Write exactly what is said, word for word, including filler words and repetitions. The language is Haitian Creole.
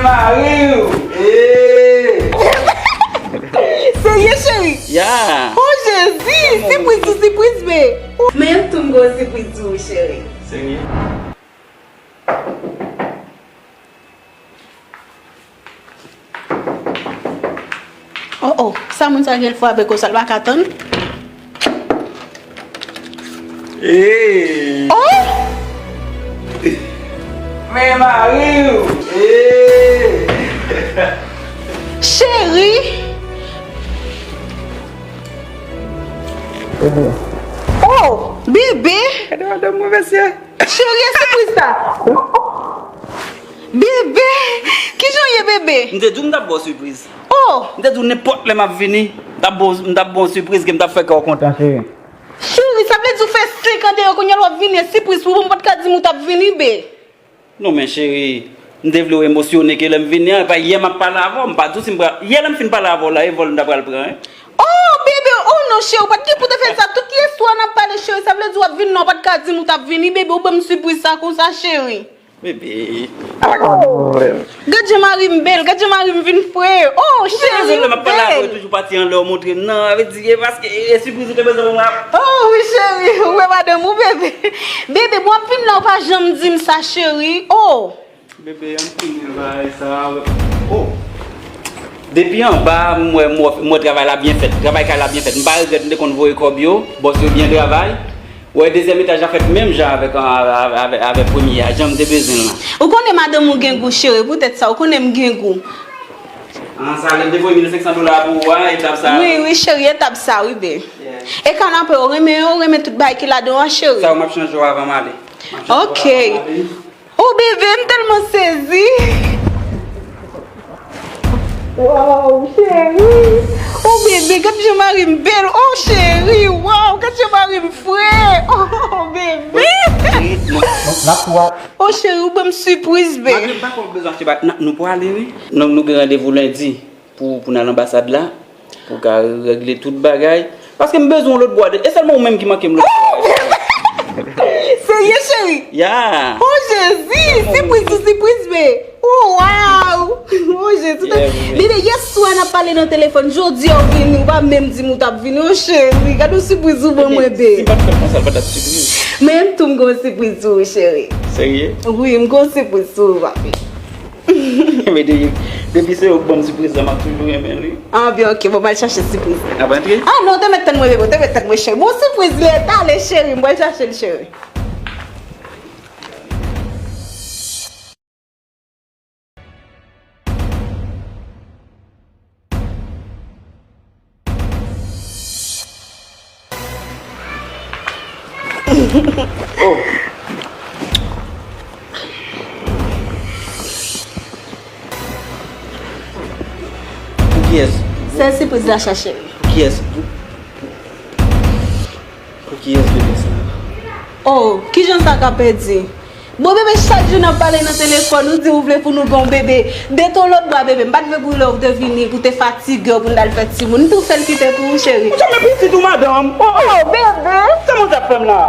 Mari w! Ee! Serye, cheri? Ya! Oh, Jezi! Sipriz sou sipriz, be! Men tou m gon sipriz pou ou, cheri. Serye? Oh, oh, sa moun sa gen l frape konsa, l pa ka tann? Hey! Oh! Men mari w! Hey! Cheri! Oh, bebe! Gade madanm mwen, mesye! Cheri, e sipriz sa! Bebe! Kijan w ye, bebe? M te di w m t ap ba w sipriz. Oh! M te di w nenpòt lè m ap vini, m t ap ba w, m t ap ba w sipriz ke m t ap fè kè w kontan, cheri. Cheri, sa vle di w fè senk an deyò, kounye a l w ap vini e sipriz pou mwen, ou pa t ka di m ou t ap vini, be. Non, men cheri, m te vle w emosyone ke lè m vini an, epa yè m ap pale avè w, m pa di w si m pral, yè lè m fin pale avè w la, e vòl m ta pral pran, wi. Oh, bebe, oh non, cheri, ou pa t gen pou te fè sa, tout lè swa n ap pale, cheri, sa vle di w ap vini la, ou pa t ka di m ou t ap vini, bebe, ou ban m sipriz sa konsa, cheri. Bebe, ala kòman nou pwoblèm. Gad jan mari m bèl, gad jan mari m vin fre. Oh, cheri, ou bèl. Lè m ap pale avè w, toujou pati anlè, w montre m nan, sa vle di, e paske, e, e sipriz ou te bezwen pou mwen. Oh, wi, cheri, ou wè madanm ou, bebe. Bebe, bon, w ap vin la, ou pa janm di m sa, cheri. Oh. Bebe, ann fini bagay sa. Oh. Depi anba, m wè, m wè, m wè travay la byen fèt. Travay kay la byen fèt. M pa regrèt, m te konn voye kòb yo. Bòs yo byen travay. Wè, dezyèm etaj la fèt menm jan avèk, avèk, avèk, avèk premye a, jan m te bezwen l lan. Ou konnen madanm ou gen gou, cheri, poutèt sa, ou konnen m gen gou. An, sa, lè m te voye mil senk san dola pou ou a, etap sa. Wi, wi, cheri, etap sa, wi, be. Yeah. E kanape, ou renmen yo, ou renmen tout bagay ki ladan an, cheri? Sa yo, m ap chanje yo avan m ale. M ap chanje yo avan m ale. Ok. Oh, bebe, m tèlman sezi. Wow, cheri. Oh, bebe, gad jan mari m bèl. Oh, cheri, wow, gad jan mari m fre. Oh, bebe. Cheri, non, non, n ap pran. Oh, cheri, ou ban m sipriz, be. Malgre m pa kwè w bezwen achte bagay, n a, nou prale, wi. Donk, nou gen randevou lendi pou, pou n al anbasad la, pou ka regle tout bagay. Paske m bezwen yon lòt bwa de, e sèlman ou menm ki manke m lòt bwa. Serye, cheri? Ya. Oh, Jezi! Sipriz sou sipriz, be! Oh, wow! Oh, Jezi! Yeah, bebe. Bebe, yè swa n ap pale nan telefòn, jodi a ou vini, ou pa menm di m ou t ap vini. Oh, cheri, gade yon sipriz ou ban mwen, be. Si m pa t fè l konsa, l pa t ap sipriz. Men m tou m gon sipriz pou ou, cheri. Serye? Wi, m gon sipriz pou ou, papi. Men de-, depi se ou k ban m sipriz la, m ap toujou renmen li. Ah, byen, ok. Bon, m al chache sipriz la. N ap antre? Ah, non, te mèt tann mwen, bebe, te mèt tann mwen, cheri. Bon, sipriz lè, talè, cheri, m pral chache l, cheri. Oh. Pou kiyès? Sèl sipriz la chache. Pou kiyès? Pou, pou, pou kiyès bebe sa? Oh, kijan sa ka pèdi? Bon, bebe, chak jou n ap pale nan telefòn, ou di ou vle pou nou gen yon bebe. De ton lòt bwa, bebe. M pa t vle pou lè w te vini, pou te fatige w, pou n t al fè timoun. M tou fè l kite pou ou, cheri. Ou janm pitit ou, madanm. Oh, oh. Oh, bebe. Sa moun sa ap fè m la?